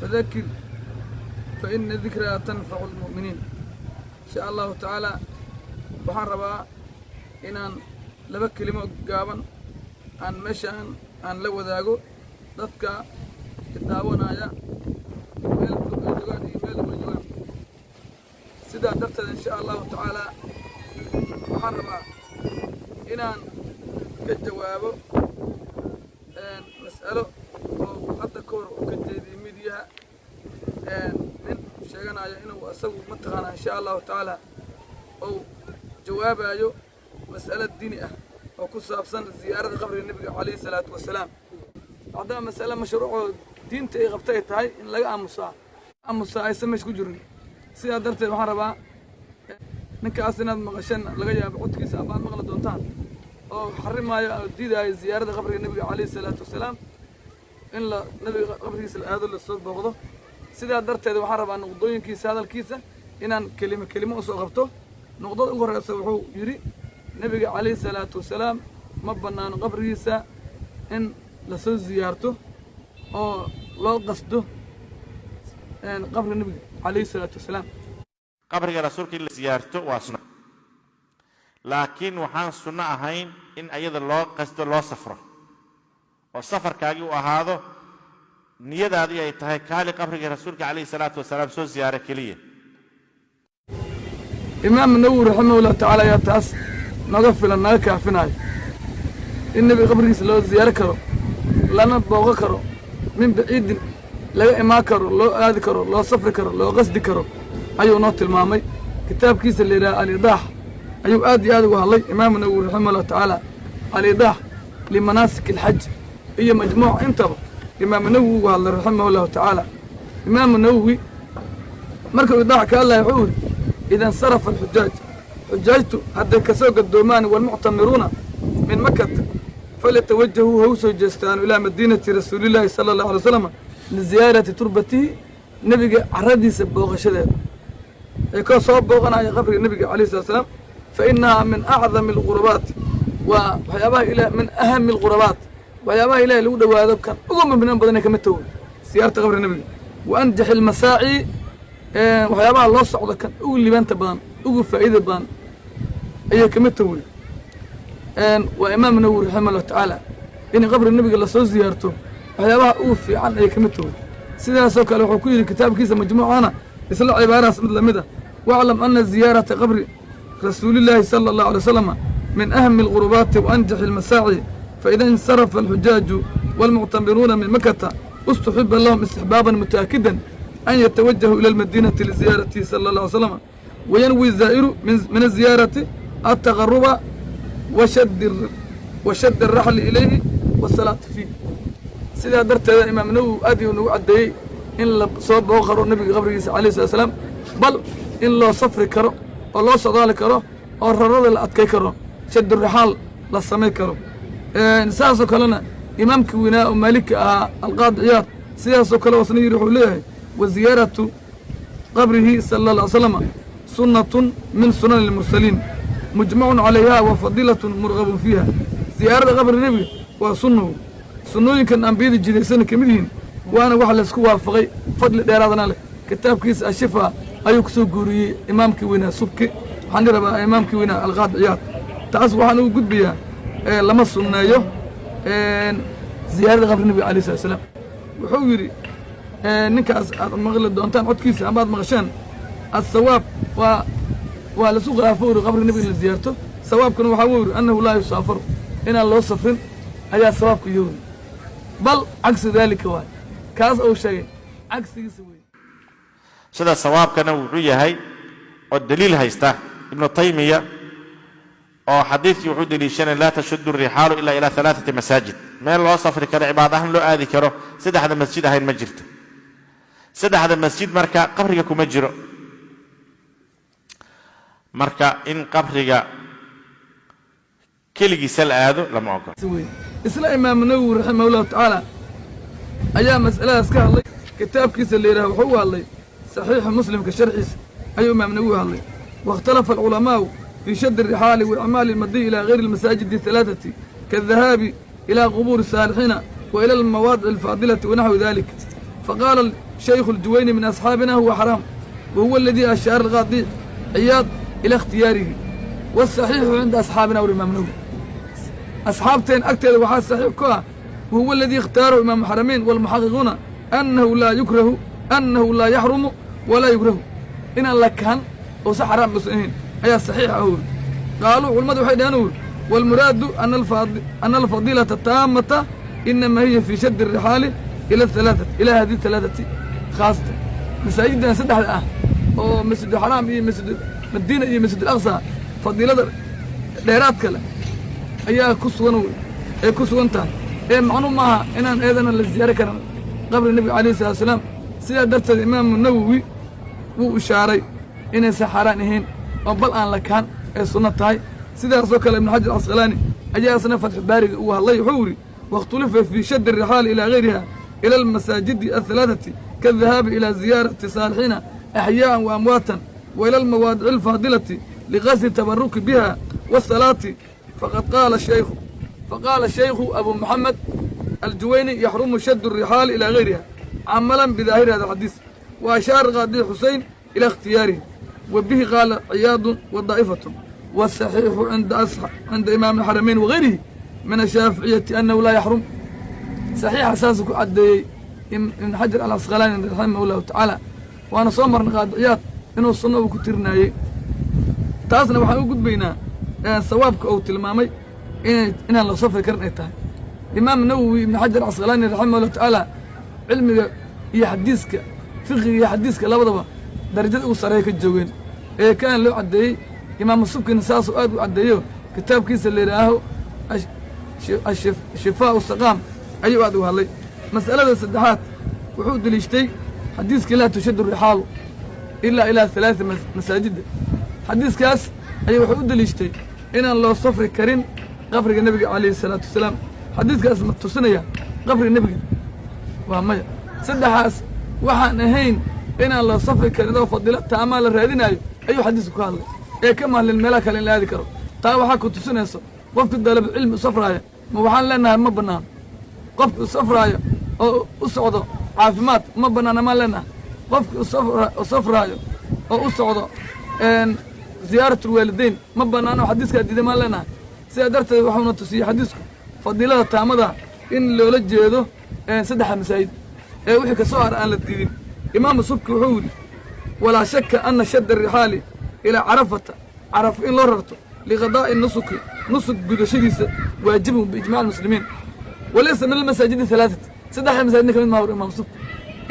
Fadakir fa ina dikraa tanfacu lmu'miniin. Insha Allahu tacaala, waxaan rabaa inaan laba kelimo gaaban aan meeshaan aan la wadaago dadka daawanaya, meel fog ay joogaan iyo meel ay joogaan. Sidaa darteed, insha Allahu tacaala, waxaan rabaa inaan ka jawaabo mas'alo oo hadda ka hor uu ka jeediyey midiyaha nin sheeganaya inuu asagu mataqaanaa, insha Allahu tacaala, uu jawaabayo mas'alo diini ah oo ku saabsan ziyaarada qabriga Nebiga calayhi salaatu wasalaam. Haddaba mas'ale mashruucoo diinta ay qabta ay tahay in laga aamusaa aysan meesha ku jirin. Sidaa darteed, waxaan rabaa ninkaas inaad maqasheen, laga yaabo codkiisa ama aad maqli doontaan, oo xarimaayo oo diidaayo ziyaarada qabriga Nebiga calayhi salaatu wasalaam, in la Nebiga qabrigiisa la aado, lasoo booqdo. Sidaa darteed, waxaan rabaa nuqdooyinkiisa hadalkiisa inaan kelimo kelimo usoo qabto. Nuqdada ugu horeysa, wuxuu yidhi: Nebiga calayhi salaatu wasalaam ma bannaano qabrigiisa in lasoo ziyaarto oo loo qasdo qabriga Nebiga calayhi salaatu wasalaam. Qabriga Rasuulka in la siyaarto waa sunno, laakiin waxaan sunno ahayn in ayada loo qasdo, loo safro, oo safarkaagii uu ahaado niyadaadii ay tahay kaali qabriga Rasuulka calayhi salaatu wasalaam soo siyaaro keliya. Imaam Nawowi raximahullahu tacala ayaa taas naga filan, naga kaafinayo in Nebiga qabrigiisa loo ziyaaro karo, lana booqo karo, min baciidin laga imaan karo, loo aadi karo, loo safri karo, loo qasdi karo ayuu noo tilmaamay. Kitaabkiisa la yidhaha Al-Idaax ayuu aad iyo aad uga hadlay Imaamu Nawowi raximahullahu tacaala. Al-Idaax limanaasik alxaj iyo Majmuuc intaba Imaamu Nawowi uga hadlay raximahullahu tacaala. Imaamu Nawowi markuu Idaax ka hadlaya, wuxuu yidhi: ida insarafa alxujaaj, xujaajtu hadday kasoo gadoomaan, waalmuctamiruuna min Makata, falyatawajahuu, ha u soo jeestaano, ilaa madiinati Rasuulillaahi sala Allahu alay wasalam liziyaarati turbatihi, Nebiga caradiisa booqashadeeda ay ka soo booqanaya qabriga Nebiga calayhi salatu salaam. Fa innahaa min acdami alqurbaat, waa waxyaabaha ila min ahami alqurbaat, waxyaabaha Ilahay lagu dhowaado kan ugu mubnaan badan ay kamid tahay siyaarta qabriga Nebiga, wa anjaxi almasaaci, waxyaabaha loo socdo kan ugu libaanta badan, ugu faa'iida badan ayay kamid tahay. Waa Imaam Nawowi raximah allahu tacaala. In qabri Nebiga lasoo siyaarto waxyaabaha ugu fiican ayay kamid tahay. Sidaasoo kale wuxuu ku yidhi kitaabkiisa Majmuucana isla cibaaradaas mid lamid ah: waclam ana ziyaarata qabri Rasuulillaahi sala Allahu alay wasalama min ahami alqurbaati wa anjaxi almasaaci, faida insarafa alxujaaju waalmuctamiruuna min Makata, ustuxiba lahum istixbaaban mutaakidan an yatawajahuu ila almadiinati liziyaaratihi sala Allah alay slam, wayanwi zaa'iru min aziyaarati altaqaruba washad araxli ilayhi wasalaatu fiih. Sidaa darteeda, Imaam Nawowi aad iyuu nagu caddeeyey in la soo booqo karo Nebiga qabrigiisa alayh salat slaam, bal in loo safri karo oo loo socdaali karo oo rarada la adkay karo, shadurixaal la samay karo. Sidaasoo kalena imaamkii weynaa oo Maalika ahaa, Alqaadi Ciyaad, sidaasoo kale wasna yidhi. Wuxuu leeyahay: wa ziyaaratu qabrihi sala alla ly slama sunnatun min sunani almursaliin mujmacun calayha wa fadiilatun murqabun fiiha. Ziyaarada qabri Nebiga waa sunnahu, sunnooyinkan ambiyada jidaysana ka mid yihiin, waana wax laysku waafaqay, fadli dheeraadana leh. Kitaabkiisa Ashifa ayuu ku soo guuriyey imaamkii weynaa Subki, waxaan dhihi rabaa imaamkii weynaa Alqaadi Ciyaad. Taas waxaan ugu gudbayaa, lama sunneeyo ziyaarada qabri Nebiga alayh salat slam. Wuxuu yidhi ninkaas aad maqli doontaan codkiisa ama aad maqasheen: asawaab waa lasu khilaafo uri qabri Nebiga in la ziyaarto. Sawaabkuna waxaa wuu yidhi annahu laa yusaafaru, inaan loo safrin ayaa sawaabka yowri, bal cagsu daalika waay, kaas uu sheegay cagsigiisa wey. Sida sawaabkana wuxuu yahay oo daliil haysta Ibnu Taymiya, oo xadiidkii wuxuu deliishanay: laa tashuddu rixaalu ila ila alaaati masaajid. Meel loo safri karo, cibaad ahaan loo aadi karo, saddexda masjid ahayn ma jirto. Saddexda masjid marka qabriga kuma jiro. Marka in qabriga keligiisa la aado lama ogolo. Wey, isla Imaamu Nawowi raximah ullahu tacaala ayaa mas'aladaas ka hadlay. Kitaabkiisa la yidhaha wuxuu u hadlay Saxiixa Muslimka sharxiisa ayuu Imaam Nawowi hadlay. Wakhtalafa alculamaa'u fii shaddi arixaali wa icmaali almadiy ilaa gayri almasaajidi alhalaaثati, kaaldahaabi ilaa qubuuri saalixiina wa ila almawaadici alfaadilati wanaxwi dalik. Faqaala Shaykhu Aljuwayni min asxaabina huwa xaraam, wa huwa aladii ashaara alqaadi Ciyaad ila ikhtiyaarihi, wasaxiixu cinda asxaabina war Imaam Nawowi, asxaabteen agteeda waxaa saxiix ku ah, wahuwa aladii ikhtaarahu imaamu xaramayn walmuxaqiquuna, annahu laa yukrahu, annahu laa yaxrumu walaa yukrahu, inaan la kahan oo si xaraam usan ahayn ayaa saxiix ah uri. Qaaluu, culimmadu waxay dhaheen uri, waalmuraadu ana alfadiilata taamata inamaa hiya fii shaddi arixaali ila halaaثati, ilaa hadihi halaaثati khaasatan, masaajidan saddexda ah oo Masjid Xaraam iyo Masjid Madiina iyo Masjid Alaqsa, fadiilada dheeraad kale ayaa ku sugan wey ay ku sugan tahay. Ee macnuu maaha inaan eedana la ziyaari karin qabri nebiga alayhi salatu wasalaam. Sidaa darteed Imaamu Nawowi wuu ishaaray inaysan xaaraan ahayn oo bal aan la kaan ay sunno tahay. Sidaasoo kale Ibnu Xajar Casqalaani ayaa isna Fatxu Baariga uu hadlay. Wuxuu yidhi: waاkhtulifa fii shaddi arixaali ilaa gayriha ila almasaajidi alhalaaثati kaaldahaabi ilaa ziyaarati saalixiina axyaa'an wa amwaatan wa ila almawaadici alfaadilati liqasdi tabaruki biha waasalaati. Faqad qaala shaykhu, faqaala shaykhu Abu Moxamed Aljuwayni: yaxrumu shaddu arixaali ilaa gayriha camalan bidaahiri hada alxadiis. Wa ashaara qaadi Xusein ila ikhtiyaarihi, wa bihi qaala Ciyaadun wa daa'ifatun. wasaxiixu cinda imaam alxaramayn wagayrihi min ashaaficiyati annahu laa yaxrum. Saxiixa saasuu ku caddeeyey Ibn Xajar Alcasqalaani raximah llahu tacaala. Waana soo marnay Qaadi Ciyaad inuu sunno uu ku tirinaayey. Taasna waxaan u gudbaynaa sawaabka uu tilmaamay inaan la safri karin ay tahay. Imaam Nawowi, Ibn Xajar Casqalaani raximah llahu tacaala, cilmiga iyo xadiiska, fiqiga iyo xadiiska labadaba darajada ugu sarreeya ka joogeen ee kaana loo caddeeyey. Imaamu Subkina saasuu aad u caddeeyo, kitaabkiisa la yidhaaho Shifaa Saqaam ayuu aad ugu hadlay. Mas'alada saddexaad wuxuu deliishtay xadiiskii laa tushaddu rixaalu ilaa ilaa halaaa masaajida. Xadiiskaas ayuu wuxuu u deliishtay inaan loo safri karin qabriga nebiga calayhi salaatu wasalaam. Xadiiskaas ma tusinaya qabriga nebiga? Waa maya. Saddexaas waxaan ahayn inaan loo safri karin oo fadiilo taamaa la raadinaayo ayuu xadiisku ka hadlay, ee ka mahlin meelaha kale in la aadi karo. Taa waxaa ku tusinayso qofka dalab cilmi u safraaya, ma waxaan leenahay ma banaano? Qofka u safraayo oo u socdo caafimaad, ma banaana maan leenahay? Qofka u safraayo oo u socdo ziyaaratulwaalideyn, ma banaano xadiiskaa diiday maan leenahay? Sidaa darteed waxuuna tusiyey xadiisku fadiilada taamada in loola jeedo saddexa masaajid ee wixii ka soo hara aan la diidin. Imaamu Subki wuxuu yidhi: walaa shaka ana shadda arixaali ilaa Carafata, Carafa in loo rarto, liqadaa'i nusuki, nusuk gudashadiisa, waajibun biijmac almuslimiin, walaysa min almasaajidi halaaثati. Saddexda masaajidna kamid maa. Imaam Subki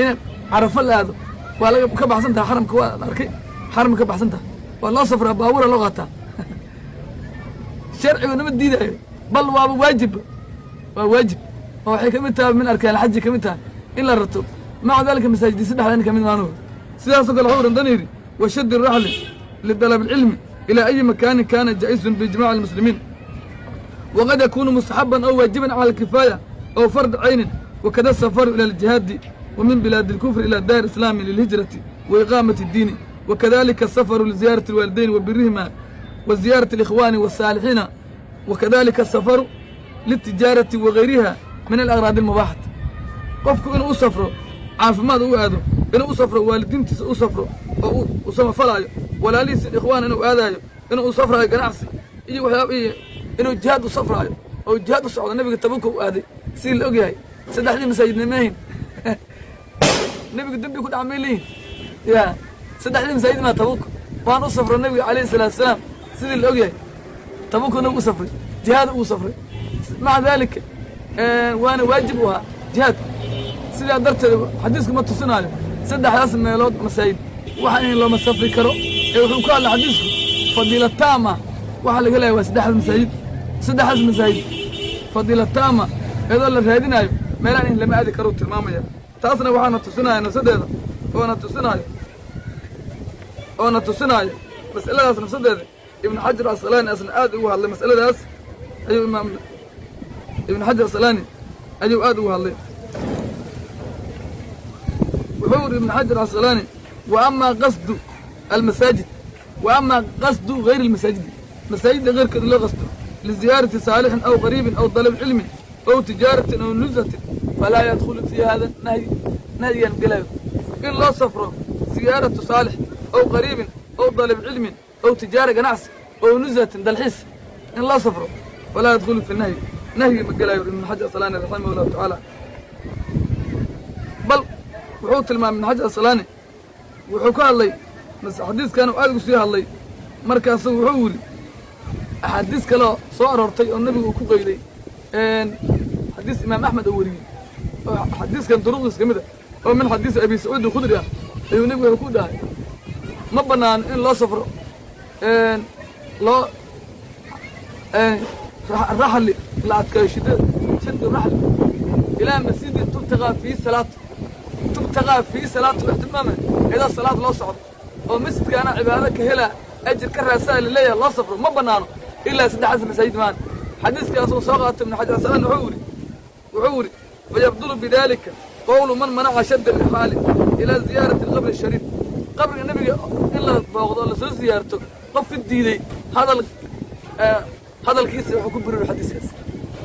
in Carafo la aado waa laga ka baxsan tahay xaramka, waa arkay, xaramka ka baxsan tahay, waa loo safraa, baabuura loo qaataa, sharcigu nama diidaayo, bal waaba waajib, waa waajib oo waxay kamid tahay min arkaan alxaji kamid tahay in la rato. Maca dalika masaajidi saddexdan kamid maanu. Sidaasoo kale wuxuu randan yidhi: wa shaddi raxli lidalab alcilmi ilaa ayi makaanin kaana jaa'isun biijmaci almuslimiin, waqad yakuunu mustaxaban aw waajiban cala alkifaaya aw fard caynin, wakada asafaru ila aljihaadi wa min bilaadi alkufri ila daar islaami lilhijrati wa iqaamati addiini, wakadalika asafaru liziyaarati alwaalidayn wa birihima wa ziyaarati alikhwaani wasaalixiina, wakadalika asafaru liltijaarati wagayriha min alaghraadi almubaaxati. Qofku inuu u safro caafimaad u aado, inuu u safro waalidiintiisa u safro oo u samafalaayo, walaalihiisa ikhwaan inuu aadaayo, inuu u safraayo ganacsi iyo waxyaaba, iyo inuu jihaad u safraayo oo jihaad u socdo. Nebiga Tabuka u aaday sidii la og yahay. Saddexdii masaajidna maahin. Nebigu dembi ku dhaca may leeyihin ya saddexdii masaajid maa Tabuk waan u safro. Nebiga calayhi salaatu wasalaam sidii la og yahay Tabuku nabigu u safray, jihaad ugu safray. Maca daalika waana waajib u ahaa jihaadku. Sidaa darteed xadiisku ma tusinaayo saddexdaas meelood masaajid waxa in looma safri karo, ee wuxuu ka hadlay xadiisku fadiila taama waxaa laga helaya waa saddexdaas masaajid. Saddexdaas masaajid fadiila taama iyadoo la raadinaayo, meelaan in lama aadi karo tilmaamaya. Taasna waxaana tusinaya nafsadeeda oona tusinaayo mas'aladaas nafsadeeda Ibnu Xajar Asqalaani asna aad ugu hadlay mas'aladaas ayuu. Imaam Ibnu Xajar Asqalaani ayuu aad ugu hadlay. Wuxuu yidhi Ibnu Xajar Asqalaani: wa amaa qasdu almasaajid, wa amaa qasdu gayri almasaajidi, masaajidda keyrkeeda loo qasdo liziyaarati saalixin aw qariibin aw dalab cilmin aw tijaaratin aw nuzhatin, falaa yadkhulu fii hada nahyi, nahyigan gelayo. In loo safro siyaaratu saalix ow qariibin ow dalib cilmin ow tijaara ganacsi ow nushatin dalxiis in loo safro, falaa yadkhulu fi nahyi, nahyi ma gelaayo. Ibnu Xajar Asqalaani raximah allahu tacaala bal wuxuu tilmaamay, Ibnu Xajar Asqalaani wuxuu ka hadlay xadiiskan uu aad ugu sii hadlay. Markaasu wuxuu yidhi axaadiis kaleo soo aroortay oo nebigu uu ku qayday, xadiis Imaam Axmed oo weriyey oo xadiiskan duruqdiis ka mid a oo min xadiisi Abi Sacuud Alkhudri ah, ayuu nebigu wuxuu ku dhahay ma bannaano in loo safro loo raxli la adkeeyo, shida shaddu raxli ilaa masjidin tubtaqaa fii salaat, tubtaqaa fii salaatu. Wax tilmaamay idaa salaad loo socdo oo masjidkaana cibaado ka helaa, ajir ka raadsaa laleeyahay, loo safro ma bannaano ilaa saddexdaas masaajid maan. Xadiiskaas uu soo qaatay Ibnu Xajar Asqalaani wuxuu yidhi fayabdulu bidalika qowlu man manaca shadda rixaali ilaa ziyaarati alqabri ashariif. Qabriga nebiga in la booqdo oo lasoo ziyaarto qofka diiday hadalkiisa wuxuu ku buriyey xadiiskaas,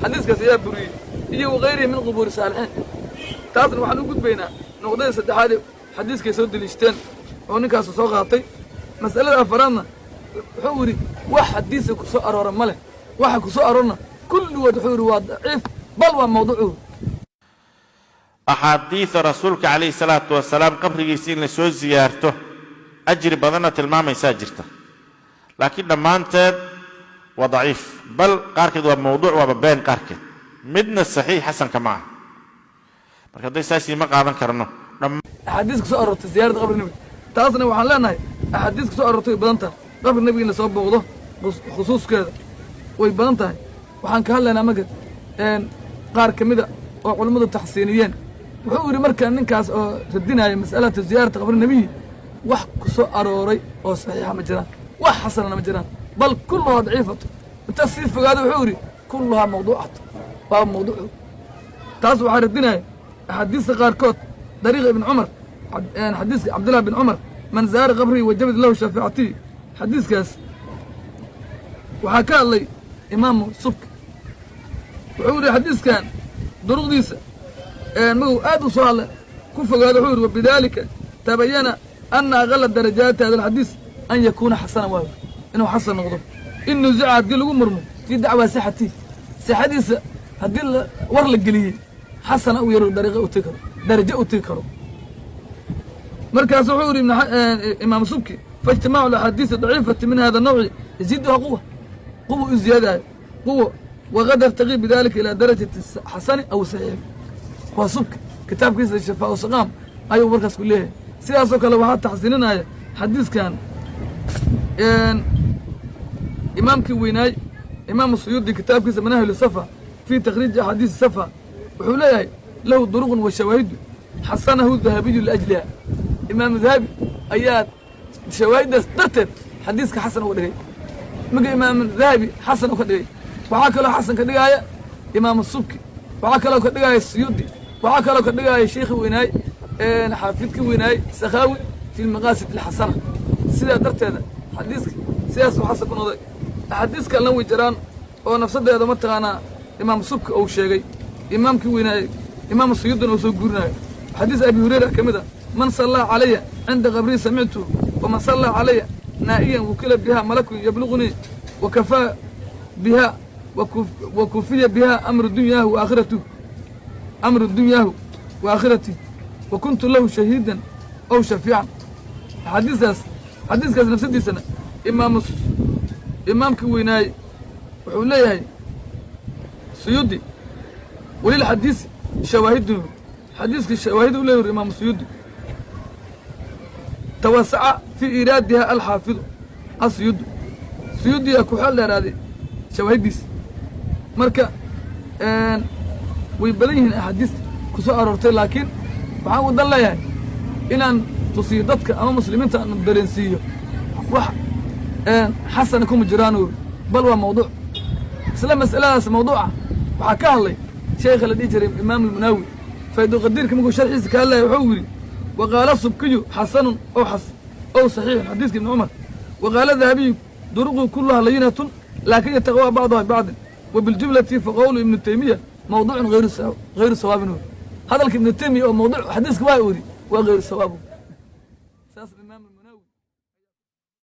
xadiiskaas ayaa buriyey, iyo wakayrihi min qubuuri saalixiin. Taasna waxaan u gudbaynaa nuqdadii saddexaad ee xadiiskay soo deliishteen oo ninkaasu soo qaatay. Mas'alada afaraadna wuxuu yidhi wax xadiisa ku soo aroora ma leh, waxa ku soo aroorna kulligood wuxuu yidhi waa daciif, bal waa mawduucu. Axaadiida rasuulka calayhi salaatu wasalaam qabrigiisa in la soo siyaarto ajri badanna tilmaamaysaa jirta, laakiin dhammaanteed waa daciif, bal qaarkeed waa mawduuc, waaba been qaarkeed, midna saxiix xasanka ma aha. Marka hadday saasii ma qaadan karno. Axaadiis ku soo aroortay ziyarada qabri nebiga, taasna waxaan leenahay axaadiis ku soo aroortay way badan tahay. Qabri nebiga in lasoo booqdo khusuuskeeda way badan tahay. Waxaan ka hadlaynaa marka qaar ka mida oo culummadu taxsiiniyeen. Wuxuu yidhi marka ninkaas oo radinaya mas'alata ziyaarata qabri nebiyi, wax ku soo arooray oo saxiixa ma jiraan, wax xasanana ma jiraan, bal kulluhaa daciifatu. Inta sii fogaado wuxuu yidhi kulluhaa mawduucatu, waa mawduucu. Taas waxaa radinaya axaadiista qaarkood, dariiqa Ibn Cumar, xadiiska Cabdillah bin Cumar, man zaara qabrii wajabad lahu shafaacatii. Xadiiskaas waxaa ka hadlay Imaamu Subki. Wuxuu yidhi xadiiskan duruqdiisa magow aad u soo hadlay ku fogaado. Wuxuu yidhi wabidaalika tabayana ana aqala darajaati hada alxadiis an yakuuna xasanan, waayo inuu xasan noqdo in nusica, haddii lagu murmo fii dacwaa sixatii, sixadiisa haddii war la geliyey, xasana u yaro dariiqa u tegi karo, darajo u tegi karo. Markaasu wuxuu yidhi Imaam Subki faijtimaacu alaxaadiisi daciifati min hada nawci yaziiduha quwa, quwa u ziyaadayo quwa, waqad yartaqii bidalika ilaa darajati xasani aw saxiix. Waa Subki kitaabkiisa Shifaa Saqaam ayuu markaas ku leeyahay. Sidaasoo kale waxaa taxsiininaya xadiiskan imaamkii weynaay Imaamu Suyuudi, kitaabkiisa Manaahil Safa fii takhriiji axaadiisi safa. Wuxuu leeyahay lahu duruqun wa shawaahidu xasanahu Dahabiyu liajliha. Imaamu Dahabi ayaa shawaahiddaas darteed xadiiska xasan uga dhigay. Marka Imaamu Dahabi xasan u ka dhigay, waxaa kaloo xasan ka dhigaaya Imaamu Subki, waxaa kaloo ka dhigaaya Suyuudi, waxaa kaloo ka dhigaaya sheikhi weynaay, xaafidkii weynaay Sakhaawi fi lmaqaasid alxasana. Sidaa darteeda xadiiska sidaasuu xasan ku noqday. Axaadiis kalena way jiraan oo nafsadeeda mataqaanaa Imaam Subki uu sheegay, imaamkii weynaayey Imaamu Suyuudina uu soo guurinayo. Xadiis Abi Hurayra ka mid a, man sallaa calaya cinda qabrii samictu, waman sallaa calaya naa'iyan wukila biha malakun yablugunii, wakafaa biha wa kufiya biha amru dunyaahu wa aakhiratuh, amru dunyaahu wa aakhiratihi, wa kuntu lahu shahiidan ow shafiican. Xadiiskaas, xadiiskaas nafsadiisana imaamkii weynaayey wuxuu leeyahay Suyuudi walilxadiisi shawaahidun, xadiiska shawaahid u leeyahy Imaamu Suyuudi, tawasaca fii iiraadiha alxaafidu asuyuudi. Suyuudiyaa ku xeel dheeraaday shawaahiddiisa. Marka way badan yihiin axaadiista ku soo aroortay, laakiin waxaan u dan leeyahay inaan tusiyo dadka ama muslimiinta aan dareensiiyo wax xasana kuma jiraan, bal waa mawduuc. Isla mas'aladaas mawduuca waxaa ka hadlay sheekha la dhihi jiray Imaam Almunaawi. Faydulqadiirka markuu sharxiisa ka hadlaya wuxuu yidhi waqaala Subkiyu xasanun ow xas ow saxiixun xadiiska Ibni Cumar, waqaala Dahabiyu duruqu kuluhaa layinatun laakin yataqawaa bacduha bibacdin, wabiljumlati faqowlu Ibnu Taymiya mawduucun hayru sawaabin. Hadalka Ibnu Taymiya oo mawduuc xadiiska waa uri waa hayru sawaab. Saas Imaam Almunaawi.